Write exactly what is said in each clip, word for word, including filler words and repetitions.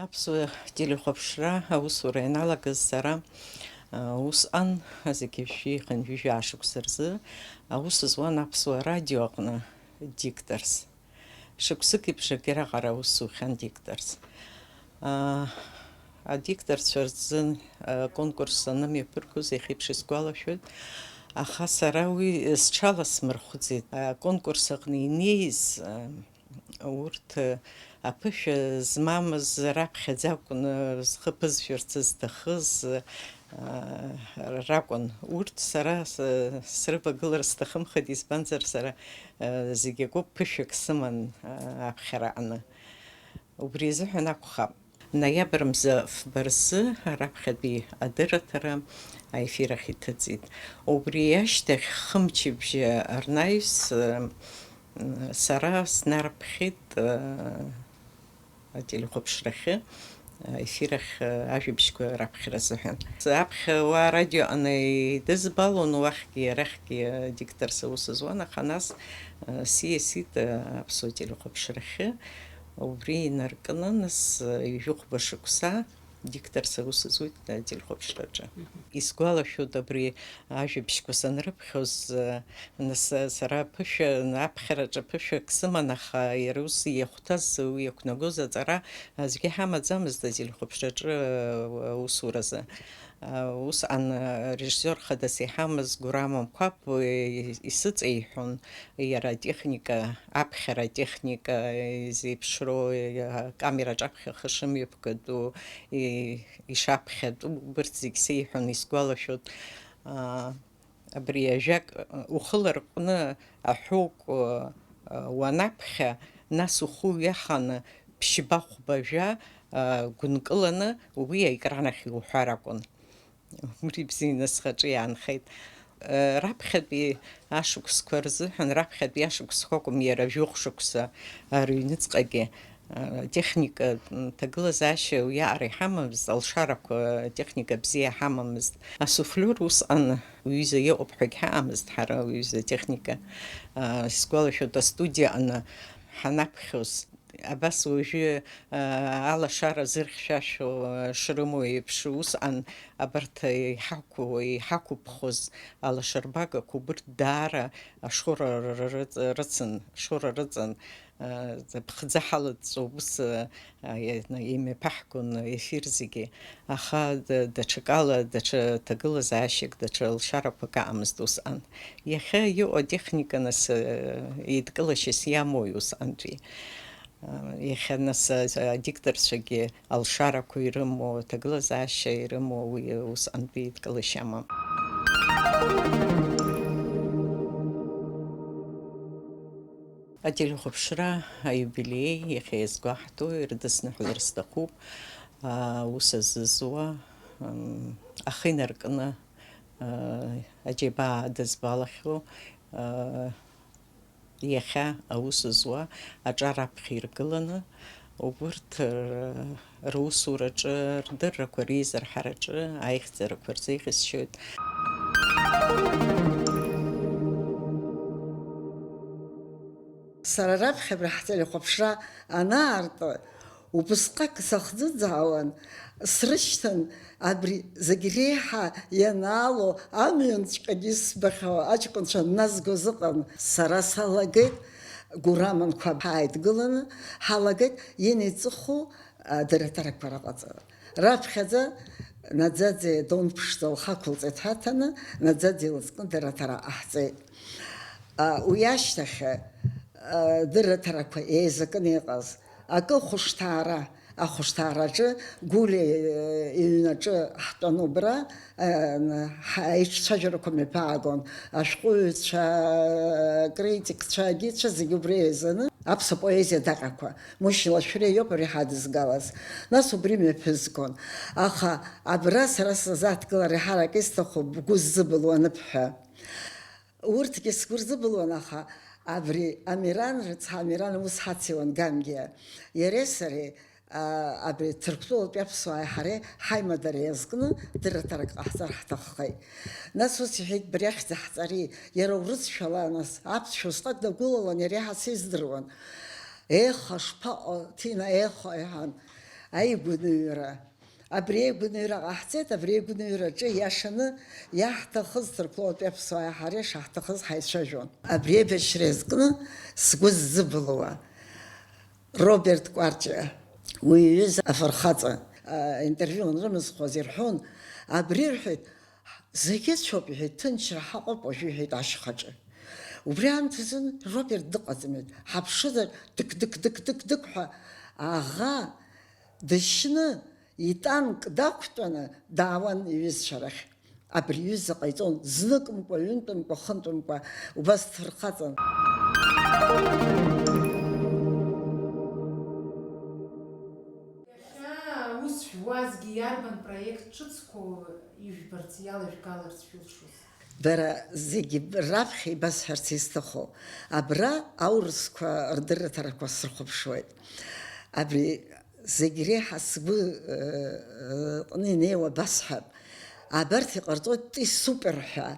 Аԥсуа телехәаԥшра аусура ианалагаз сара, а, усҟан, зегьы жәшәи хынҩажәи жәаа шықәса рзы, аус зуан Аԥсуа радио аҟны дикторс. Шықәсыки ԥшаки раҟара аус зухьан дикторс. А, адикторцәа рзын, а, конкурс анымҩаԥыргоз, иахьеиԥш исгәалашәоит, аха сара уи сҽаласмырхәӡеит. Аконкурс аҟны инеиз, а, урҭ, а, аԥышәа змамыз, раԥхьаӡа акәны зхы ԥызшәарц зҭахыз, а, ракәын. Урҭ сара с-, срывагылар сҭахымхеит, избанзар, сара, а, зегь акоуп, ԥышәак сыман, а, аԥхьара аҟны. Убри азыҳәан акәхап. Ноиабр мза фба рзы раԥхьатәи адырраҭара аефир ахь иҭыҵит. Убри ашьҭахь хымчыбжьы рнаҩс, м, сара снарԥхьеит, э, ателехәаԥшрахьы, аефир ахь, э, ажәабжьқәа раԥхьара азыҳәан. Аԥхьа уа арадио аҟны идызбалон, уахьгьы арахьгьы дикторс аус зуан, аха нас, э, сиасит, э, аԥсуа телехәаԥшрахьы. Убри инаркны, нас, ҩажәи хәба шықәса дикторс аус зуит ателехәаԥшраҿы. Мгм. Исгәалашәоит, абри ажәабжьқәа санрыԥхьоз, нас, сара аԥышәа, аԥхьараҿы ԥышәак сыман, аха иара ус иахәҭаз, уи иақәнагоз аҵара аӡәгьы ҳамаӡамызт ателехәаԥшраҿы аусуразы. Усҟан арежиссиор хадас иҳамаз Гәырам Амқәаб исыҵеиҳәон, иара атехника, аԥхьара атехника изеиԥшроу, акамера аҿаԥхьа ахы шымҩаԥгатәу, и-, ишаԥхьатәу, убырҭ зегь сеиҳәон, исгәалашәоит. Аа, абри ажәак, ухы ларҟәны аҳәоук, уанаԥхьа, нас ухы уҩаханы ԥшьба-хәба жәа, гәынкыланы уи аекран ахь иуҳәар акәын. Убри бзианы схаҿы иаанхеит. Раԥхьатәи ашықәсқәа рзыҳәан, раԥхьатәи ашықәсқәа акәым, иара жәохә шықәса рыҩныҵҟагьы, атехника, м, ҭагылазаашьа уиаҟара иҳамамызт, алшарақәа, атехника бзиа иҳамамызт. Асуфлиор усҟан уҩыза иҟоуп ҳәагь ҳаҟамызт ҳара, уҩыза атехника. А, исгәалашәоит, астудиа аҟны ҳанаԥхьоз, абас уажәы, аа, алашара зырхьшәашәо, аа, шрымоу еиԥш, усҟан абарҭ иҳақәу, иҳақәыԥхоз алашарбагақәа убырҭ даара ашоура ры-, ры-, ры-, рыцын, ашоура рыҵан, аа, ԥхӡы ҳалаҵәҵәо ус, аа, иа-, имҩаԥаҳгон ефир зегьы. Аха д-, даҽакала, даҽа ҭагылазаашьак, даҽа лшарақәак аҟамызт усҟан. Иахьа иҟоу атехника, нас, еидкылашьас иамои усҟантәи? Иахьа, нас, адикторцәагьы алшарақәа ирымоу, аҭагылазаашьа ирымоу, уи усҟантәи еидкылашьа амам. Ателехәаԥшра аиубилеи иахьа иазгәаҳҭо ирыдысныҳәалар сҭахуп, аус азызуа, м, ахы инаркны, а, аџьабаа адызбалахьоу, а, иахьа аус зуа аҿар аԥхьа иргыланы, убырҭ р-, русураҿы, рдыррақәа реизырҳараҿы аихьӡарақәа рзеиӷьасшьоит. Сара раԥхьа абра ҳтелехәаԥшра анаарты, убысҟак сахӡыӡаауан, срышьҭан, абри зегь реиҳа ианаало амҩанҵәҟьагьы исбахьоу аҷкәынцәа назгоз ыҟан. Сара салагеит, Гурам Анқәаб ҳааидгыланы ҳалагеит, инеиҵыху адырраҭарақәа рыҟаҵара. Раԥхьаӡа Наӡаӡе Дон ԥшӡа лхы ақәылҵеит ҳаҭаны, Наӡаӡе илыҵкны дырраҭара ҟаҳҵеит. А, уи ашьҭахь, а, дырраҭарақәа еизакны иҟаз, акы хәышҭаара, ахәышҭаараҿы Гәлиа, э, иҩнаҿы ҳтәаны убра, э, ҳа-, аиҿцәажәарақәа мҩаԥаагон, ашәҟәыҩҩцәа, акритикцәа, агьицәа зегьы убра еизаны, аԥсуа поезиа адаҟьақәа, Мушьни Лашәриа иоуп ари ҳадызгалаз. Нас убри мҩаԥызгон. Аха абра сара сазааҭгылар еиҳарак исҭаху бгәы ззыбылуа аныбҳәа. Урҭгьы сгәы рзыбылуан, аха абри Амиран рыцҳа, Амиран ус ҳациуан, Гангиа, иареи сареи, а, абри Ҭырқәтәылатәи аԥсуааи ҳареи ҳаимадара иазкны дырраҭарак ҟаҳҵар ҳҭаххеит. Нас ус иҳәеит, бара иахьӡ ҳҵари, иара урысшәала, нас аԥсшәа усҟак дагәылалан, иара иаҳа сиздыруан. Еха, шԥаҟо, Ҭина, еха, иҳәан. Аигәныҩра. Абри аигәныҩра ҟаҳҵеит, абри аигәныҩраҿы иашаны иаҳҭахыз, Ҭырқәтәылатәи аԥсуааи ҳареи шаҳҭахыз ҳаицәажәон. Абри аибашьра иазкны сгәы ззыбылуа Роберт Кәарҷиа, уи иҩыза афырхаҵа, а, интервиу анрымызхуаз ирҳәон, абри рҳәеит, зегьы цәоуп, иҳәеит, ҭынчра ҳаҟоуп уажәы, иҳәеит, ашьхаҿы. Убри аамҭазын Роберт дыҟаӡамызт, ҳаԥшызар, дык-дык-дык-дык-дык ҳәа аӷа дышьны, итанк дақәтәаны даауан иҩызцәа рахь. Абри иҩыза ҟаиҵон, зныкымкәа, ҩынтәымкәа, хынтәымкәа, убас дфырхаҵан. Иахьа аус шәуазгьы иарбан проект ҿыцқәоу ижәбарц, иалажәгаларц шәылшоз? Бара зегьы раԥхьа ибасҳәарц исҭаху, абра аурысқәа рдырраҭарақәа срыхәаԥшуеит. Абри зегь реиҳа сгәы, э, э, ҟны инеиуа басҳәап. Абарҭ иҟарҵоит Ти Супер ҳәа.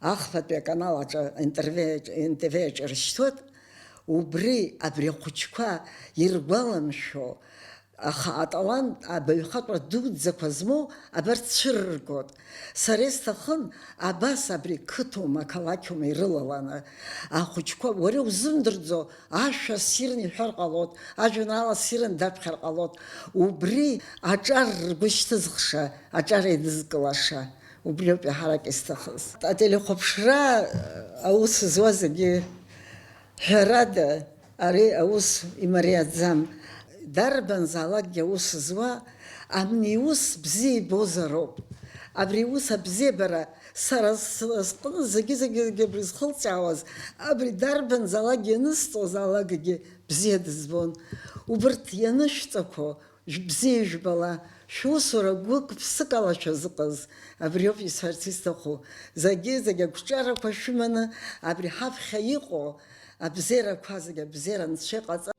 Ахԥатәи аканал аҿы интерве-, Н Т В аҿы ирышьҭуеит. Убри абри ахәыҷқәа иргәаламшәо, аха аталант, абаҩхатәра дуӡӡақәа змоу абарҭ цәырыргоит. Сара исҭахын абас абри қыҭоума, қалақьума ирылаланы ахәыҷқәа, уара иузымдырӡо, ашәа ссирны иҳәар ҟалоит, ажәеинраала ссирны даԥхьар ҟалоит. Убри аҿар ргәы шьҭызхша, аҿар еидызкылаша, убриоуп еиҳарак исҭахыз. Ателехәаԥшра аус зуа зегьы ҳәарада, ари аус имариаӡам. Дарбанзаалакгьы аус зуа, абни иус бзиа ибозароуп. Абри иус абзиабара сара с-, сҟны зегьы-зегьы-зегьы абри зхылҵаауаз, абри дарбанзаалакгьы ианысҵозаалакгьы бзиа дызбон. Убырҭ ианышәҵақәо, Бзиа ижәбала, шәусура гәык-ԥсык ала шәазыҟаз, абриоуп исҳәарц исҭаху. Зегьы-зегь агәҿарақәа шәыманы, абри ҳаԥхьа иҟоу абзиарақәа зегь абзиара Анцәа иҟаҵа.